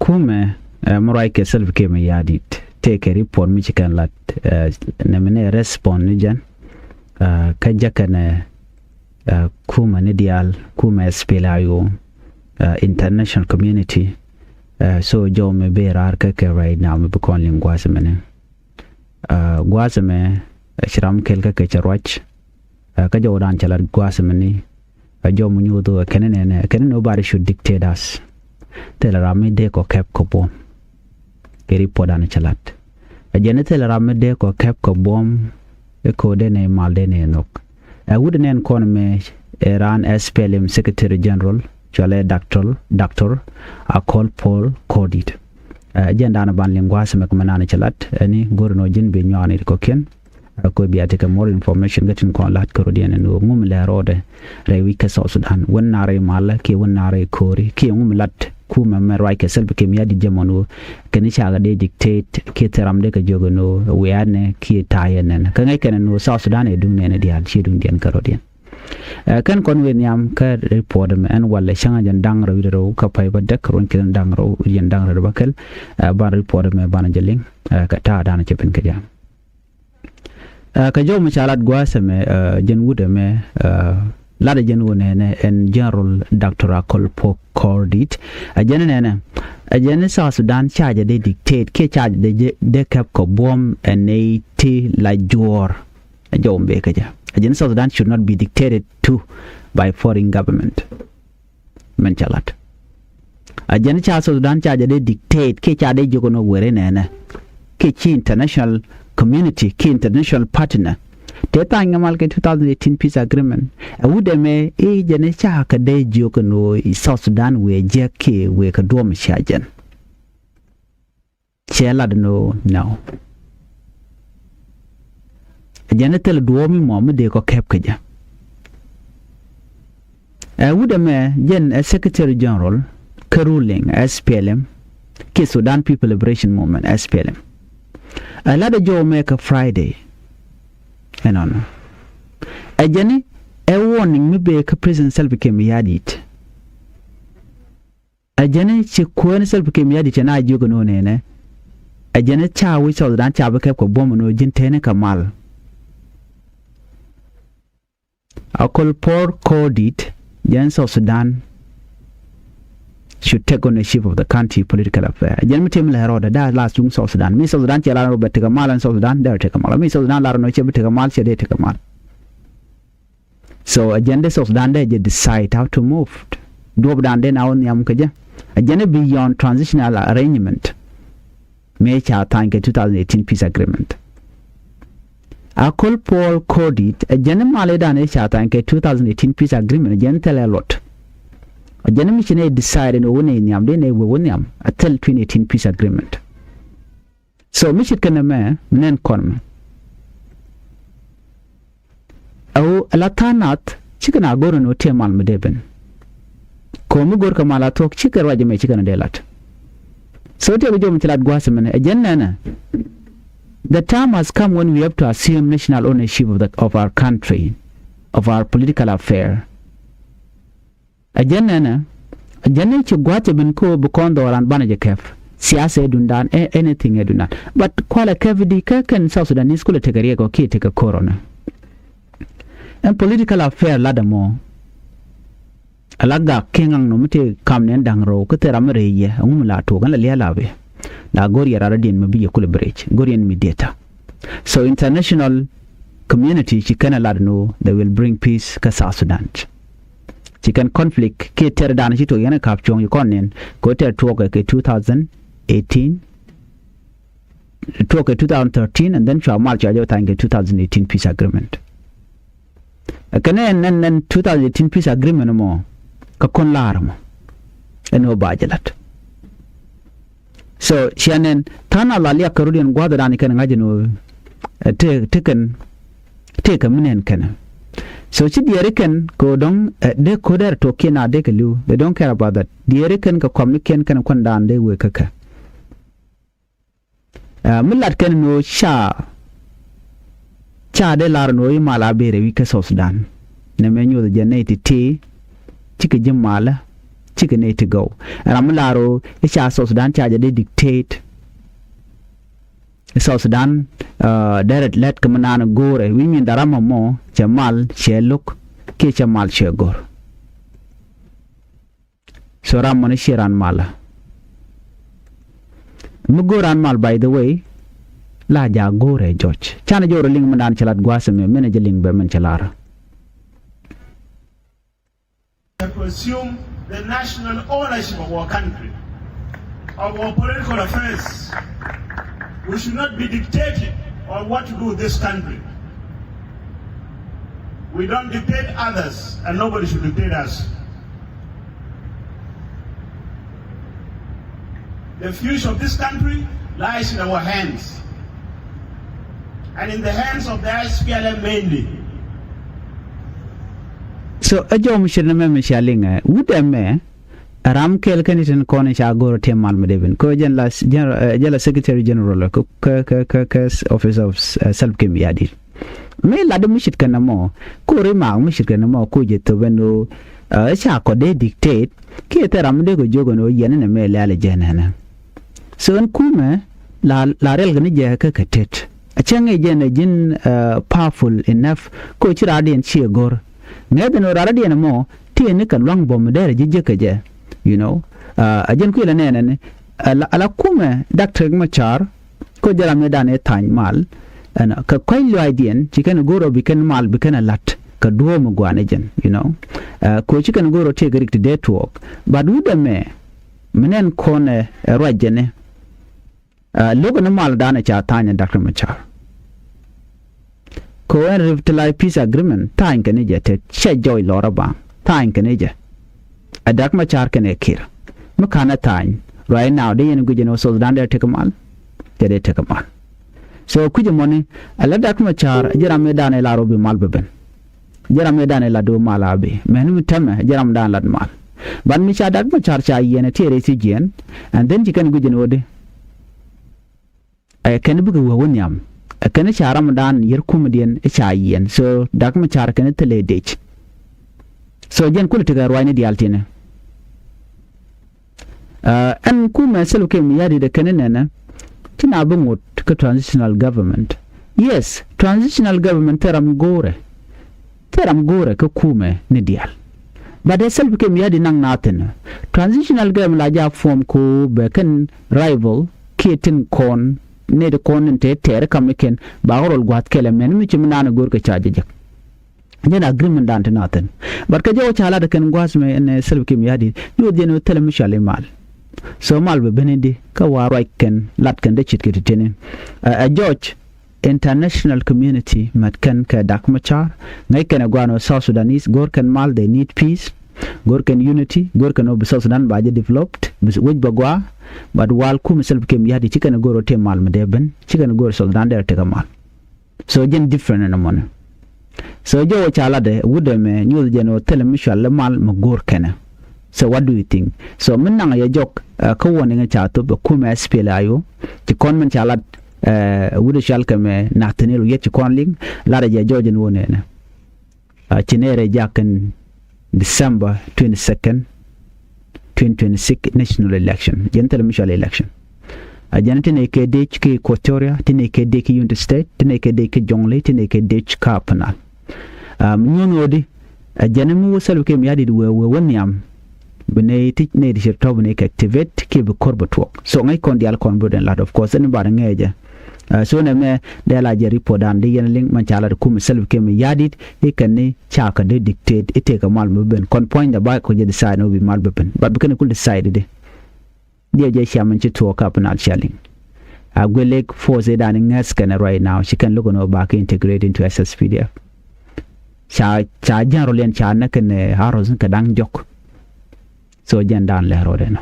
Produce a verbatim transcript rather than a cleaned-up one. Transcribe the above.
Kumɛ, ɛ, mi ruac kɛ Salva Kiir Mayardit tëëkɛ report mi ci kɛn lat, ɛ, nɛmɛ ni respond ni jɛn, ɛ, kä jɛ kɛnɛ, ɛ, kumɛ ni diaal, kumɛ S P L A I O, ɛ, international community, ɛ, so jɔw mi bi raar kä kɛ right now mi bi kɔn liŋ gua̱a̱th mɛni. Ɛ, gua̱a̱th mɛ, ɛ, ci ram kɛl kä kɛ cɛ ruac, ɛ, kä jɔw dan cɛ lat gua̱a̱th mɛni, ɛ, jɔw mi nyuuth ɛ kɛn nɛnɛ, ɛ, kɛn nobody should dictate us. Thilɛ ram mi dee kɔ kɛp kɔ buɔ̱m. Kɛ report dan cɛ lat. Ɛ jɛn thilɛ ram mi dee kɔ kɛp kɔ buɔ̱m, ɛ ko̱dɛ nɛ mal dee nɛ nhɔk. Ɛ wut nɛn kɔn mɛ, ɛ ran S P L M Secretary General, cualɛ Doctor, Doctor Akol Paul Kordit. Ɛ, jɛn dan ban liŋ gua̱a̱th mɛ kɛ mɛ nan cɛ lat, ɛ ni go̱r nɔ ji̱n bi nyuan it kɔkiɛn. Ɛ, kɔ bia tekɛ more information kä tin kɔn lat kɛ rɔ diɛn ni wä ŋum lɛ rɔɔdɛ rɛy wi̱c kä South Sudan. Wän na rɛy malä, kiɛ wän na rɛy ko̱ri, kiɛ ŋum lat kumɛ mɛ ruac kɛ Salva Kiir Mayardit jɛ mɔn wä. Kɛn cakɛ dee dictate, kiɛ thil ram dee kɛ jiök ni wä, wiaanɛ, kiɛ ta̱a̱ yɛ nɛn. Kä ŋäc kɛn ni wä South Sudan ɛ duŋ nɛn diaal, ciɛ duŋ diɛn kɛ rɔ diɛn. Ɛ, kɛn kɔn wëë nhiam kä report mɛ ɛn walɛ cäŋ a jɛn da̱ŋ rɛw wi̱cdɛ rɛw kä pay bä däk ruɔ̱n kɛn da̱ŋ rɛw wi̱cdɛ jɛn da̱ŋ rɛw bä kɛl. Ɛ, ban report mɛ ban jɛ liŋ, ɛ, kɛ ta̱a̱ da̱a̱n cɛ pin kɛ jam. Ɛ, kɛ jɔw mi ca lat gua̱a̱th ɛmɛ, ɛ, jɛn wut ɛmɛ, ɛ, lat ɛ jɛn wut nɛnɛ ɛn General Doctor Akol Paul Kordit. Ɛ jɛn nɛnɛ, ɛ jɛn South Sudan ca jɛ dee dictate kiɛ ca jɛ dee kɛp kɛ buɔ̱m ɛn nɛy ti la juɔ̱ɔ̱r. Ɛ jɔw mi bee kä jɛ. Ɛ jɛn South Sudan should not be dictated to by foreign government. Mɛn ca lat. Ɛ jɛn ca South Sudan ca jɛ dee dictate kiɛ ca dee jiök ni weri nɛnɛ. Kiɛ ci international community, kiɛ international partner. Tëë tha̱a̱ny ŋɛ mal kɛ two thousand eighteen peace agreement. Ɛ wut ɛmɛ i̱ jɛn ca kɛ dee jiök ni wä South Sudan wëë jiäk kiɛ wëë kɛ duɔ̱ɔ̱m cia jɛn. Cɛ lat ni wä nɛw. Ɛ jɛn thil duɔ̱ɔ̱p mi mɔ mi dee kɔ kɛp kä jɛ. Ɛ wut ɛmɛ jɛn ɛ Secretary General kä ruling S P L M kiɛ Sudan People Liberation Movement, S P L M. Ɛ lat ɛ jɔw mɛ kä Friday. Ɛnɔnɔ. Ɛ jɛn ɛ warning mi bee kä President Salva Kiir Mayardit. Ɛ jɛn ci kuäär ni Salva Kiir Mayardit cɛ na jiök ni wä nɛnɛ. Ɛ jɛn ca wi̱c South Sudan ca bi kɛp kɛ buɔ̱m ni wä ji̱n tɛni kɛ mal. Akol Paul Kordit, jɛn South Sudan should take ownership of the country political affair. Jɛn mi tim lɛ rɔɔdɛ, da la suŋ South Sudan. Mi South Sudan cɛ la rɔ bɛ tekɛ mal ɛn South Sudan, dɛ tekɛ mal. Mi South Sudan la rɔ nɔ cɛ bi tekɛ mal, cɛ dee tekɛ mal. So ɛ jɛn dee South Sudan dee jɛ decide how to move. Duɔp dan dee na wä nhiam kä jɛ. Ɛ jɛn beyond transitional arrangement. Mëë ca tha̱a̱ny kɛ two thousand eighteen peace agreement. Akol Paul Kordit, ɛ jɛn mali dan ëë ca tha̱a̱ny kɛ two thousand eighteen peace agreement, ɛ jɛn thilɛ luɔt. Ɛ jɛn mi ci nɛ decide ni wä ni nhiam, dee nɛ wä wä nhiam, ɛ thil twenty eighteen peace agreement. So mi cit kɛn ɛmɛ mi nɛn kɔn mɛ. Ɛ ɣöö ɛ la tha̱a̱ŋ nath cikɛ na go̱r ɛn ɣöö tëë mal mi dee ben. Kɛ ɣöö mi go̱r kɛ mal a thuɔ̱k cikɛ ruac ɛmɛ cikɛ na dee lat. So tëë kɛ jɔm ci lat gua̱a̱th ɛmɛnɛ ɛ jɛn nɛnɛ. The time has come when we have to assume national ownership of, the, of our country, of our political affair. Ɛ jɛn nɛnɛ, ɛ jɛn ni ci gua̱a̱th cɛ ben kä ɣöö bi kɔn dhɔran banɛ jɛ kɛp. Siasa ɛ dundan, ɛ, anything ɛ dundan. But kualɛ kɛp di kä kɛn South Sudanese kulɛ tekɛ riɛk ɔ kiɛ tekɛ ko̱r ɔ nɛ. Ɛn political affair lat ɛmɔ. Ala gak kiɛ ŋaŋ nɔ mi tëë kam nɛn da̱ŋ rɛw kä thil ram mi rɛy yɛ, ɛŋu mi la tuɔɔk, ɛn la lia̱a̱ la bi. La go̱r yɛ rat rɔ̱diɛn mi bi yɛ kulɛ bi rɛc, go̱r yɛn mi dieta. So international community ci kɛn ɛ lat ni ɣöö they will bring peace kä South Sudan. Ci kɛn conflict kiɛ tɛr dan ci tuɔɔk yɛn ɛ ka̱p cuɔ̱ŋ ci kɔn nɛn kɛ ɣöö tɛr tuɔɔk kɛ two thousand eighteen, tuɔɔk kɛ two thousand thirteen, and then cua mal cua jɛ wä tha̱a̱ny kɛ two thousand eighteen peace agreement. Ɛ kɛn ɛn ɛn ɛn two thousand eighteen peace agreement mɔ kɛ kɔn la̱r mɔ ɛn ɣöö ba jɛ la̱t. So ciɛ nɛn tha̱a̱ŋ a la liak kɛ rut yɛn gua̱a̱th dan kɛn ŋa̱c ɛn ɣöö ɛ tëë tëë kɛn tëë kɛ mi nɛn kɛn. So ci diɛɛri kɛn kɛ ɣöö dɔ̱ŋ ɛ dee ko̱dɛr tuɔɔkiɛn a dee kɛ li̱w. They don't care about that. Diɛɛri kɛn kɛ kɔm ni kiɛn kɛn kuän dan dee wëë kä kɛ. Ɛ mi lat kɛn ni ɣöö ca ca dee lar ni ɣöö i̱ mal a bëë rɛy wi̱c kä South Sudan. Nɛ mɛ nyoth jɛ nɛy ti̱ti̱ cikɛ ji̱ malä, Cikɛ nɛy ti gɔw. Ram mi lar ɣöö i̱ ca South Sudan ca jɛ dee dictate. South Sudan, uh, derɛ lät kɛ mi naan go̱o̱rɛ wi̱i̱ min daram mɔ cɛ mal cɛ lo̱k kiɛ cɛ mal cɛ go̱r. So ram mɔni ciɛ ran mal. Mi go̱o̱r ran mal, by the way, la ja go̱o̱rɛ jɔc. Canɛ jɔɔr liŋ mi naan cɛ lat gua̱a̱th mi min jɛ liŋ bɛ min cɛ lar. To assume the national ownership of our country, of our political affairs. We should not be dictated on what to do with this country. We don't dictate others, and nobody should dictate us. The future of this country lies in our hands and in the hands of the S P L M mainly. So ɛ jɔw mi cir ni mɛ mi cia liŋɛ wut ɛmɛ ram kɛl kɛn itin kɔn ica go̱r tiɛm mal mi dee bin kɛ jɛn la General Secretary General kɛ kɛ kɛ kɛ Office of Salva Kiir Mayardit. Mi lat mi cit kɛn ɛmɔ ko ri mak mi cit kɛn ɛmɔ ko jɛ thop ɛn ɣöö ɛ ca kɔ dee dictate kiɛ thɛ ram mi dee kɔ jiök ɛn ɣöö yɛn ɛn ɛmɛ lɛ̈ɛ̈l ɛ jɛn ɛnɛ. So ɛn kumɛ la la riɛl kɛ ni jɛ kä kɛ tet. A cäŋ i̱ jɛn ɛ ji̱n powerful enough ko ci raadiɛn ciɛ go̱r. Ŋɛth ɛn ɣöö raadiɛn ɛmɔ ti ɛn ni kɛ lua̱ŋ bɔm dɛrɛ ji̱ jiäk kɛ jɛ. You know, a jɛn kuilɛ nɛɛnɛ ni ala kumɛ Dak Riek Machar ko jɛ ram ni dan i̱ tha̱a̱ny mal. Ɛn kɛ kua̱c lua̱a̱cdiɛn ci kɛn go̱r ɔ bi kɛn mal bi kɛn ɛ la̱t kɛ duɔ̱ɔ̱m ɛ gua̱a̱n ɛ jɛn, you know. Ko ci kɛn go̱r ɔ tëëk rik ti dee tuɔɔk. But wut ɛmɛ mi nɛn kɔn ɛ ruac jɛn ɛ lo̱k ni mal dan ɛ ca tha̱a̱ny ɛ Dak Riek Machar. Ko ɛn revitalize peace agreement tha̱a̱ny kɛn i̱ jɛ te cɛ jɔy lɔr ɛ baŋ tha̱a̱ny kɛn i̱ jɛ. Ɛ Dak Machar kɛn ɛ Kiir mi ka̱n ɛ tha̱a̱ny. Right now dee yɛn guic ɛn ɣöö South Sudan dee tekɛ mal. Cɛ dee tekɛ mal. So kui̱c ɛmɔni ala Dak Machar ji̱ ram mi dan ɛ lar ɣöö bi mal bi ben. Ji̱ ram mi dan ɛ lat ɣöö mal a bi mɛn mi tɛmɛ ji̱ ram dan lat mal. Ban mi ca Dak Machar ca yiɛn ɛ tiɛɛr ɛ thiec jiɛn. And then ci kɛn guic ɛn ɣöö di ɛ kɛn bikɛ wee wä nhiam. Ɛ kɛn ca ramdan yɛr kumdiɛn ca yiɛn. So Dak Machar kɛn thilɛ dec. So jɛn kulɛ tekɛ ruacni diaal tinɛ. Ɛn kumɛ Salva Kiir Mayardit ɛ kɛn nɛnɛ ti na bi ŋot kä transitional government. Yes, transitional government thil ram go̱o̱rɛ. Thil ram go̱o̱rɛ kä kumɛ ni diaal. But ɛ Salva Kiir Mayardit naŋ na thi̱n. Transitional government la ja form ko bɛ kɛn rival kiɛ tin kɔn nɛy ti kɔn in te tɛɛri kam ni kɛn ba kä rol gua̱th kɛl ɛmɛn mi ci mi naan go̱o̱r kɛ ca jɛ jek. Jɛn agreement dan ti na thi̱n. But kɛ jɛ wä ca lat kɛn gua̱th mɛ ɛn Salva Kiir Mayardit ni wä dhiɛn wä thilɛ mi cɔal i̱ mal. So mal bɛ ben in di kä wa ruac kɛn lat kɛn dee ce̱tkɛ ti tini. Ɛ jɔc international community mät kɛn kɛ Dak Machar ŋäc kɛn ɛ gua̱a̱n ɔ South Sudanese go̱r kɛn mal, they need peace. Go̱r kɛn unity, go̱r kɛn ɔ bi South Sudan ba jɛ developed bi wec bɛ gua̱a̱. But wal kum Salva Kiir Mayardit ci kɛn ɛ go̱r ɔ tëë mal mi dee ben ci kɛn ɛ go̱r South Sudan dee tekɛ mal. So jɛn different ɛn ɛmɔni. So jɛ wä ca latdɛ wut ɛmɛ nyuɔth jɛn ɔ thilɛ mi cɔal i̱ mal mi go̱r kɛnɛ. So what do you think? So mi naŋ yɛ jɔk kä warning ca thop ɛ kumɛ S P L A I O ci kɔn min ca lat. Wut ɛ cɔal kɛ mɛ Nathaniel Oyet ci kɔn liŋ lat ɛ jɛ jɔɔc ɛn wä nɛnɛ. Ci nɛɛrɛ jak kɛn December twenty second, twenty twenty six national election. Jɛn thilɛ mi cɔal election. A jɛn ti nɛy kɛ dec kä Equatoria, ti nɛy kɛ dec kä Unity State, ti nɛy kɛ dec kä Jonglei, ti nɛy kɛ dec kä Upper Nile. Nyuɔ̱n ɣöödi a jɛn mi wä Salva Kiir Mayardit wee wee wä nhiam. Bi nɛy ti nɛy ti cir tɔ̱ bi nɛy kɛ activate kiɛ bi ko̱r bi tuɔɔk. So ŋäc kɔn diaal kɔn bi den lat, of course ɛn bar ŋɛɛcɛ. So nɛ mɛ dee la jɛ report dan di yɛn liŋ mɛn ca lat kum Salva Kiir Mayardit i̱ kɛn ni ca kɛ di dictate i̱ tëëkɛ mal mi ben kɔn puɔ̱nydɛ ba kɔ jɛ decide ni wä bi mal bi ben, but bi kɛn kul decide di. Diɛ jɛ cia min ci tuɔɔk kap nal cia liŋ. A guɛ lek force i̱ dan i̱ ŋäth kɛn right now ci kɛn lo̱k ɛn ɣöö ba kɛ integrate into S S P D F. Ca ca general yɛn ca näk kɛn arrows kɛ da̱ŋ jɔk. So jɛn dan lɛ rɔɔdɛ nɔ.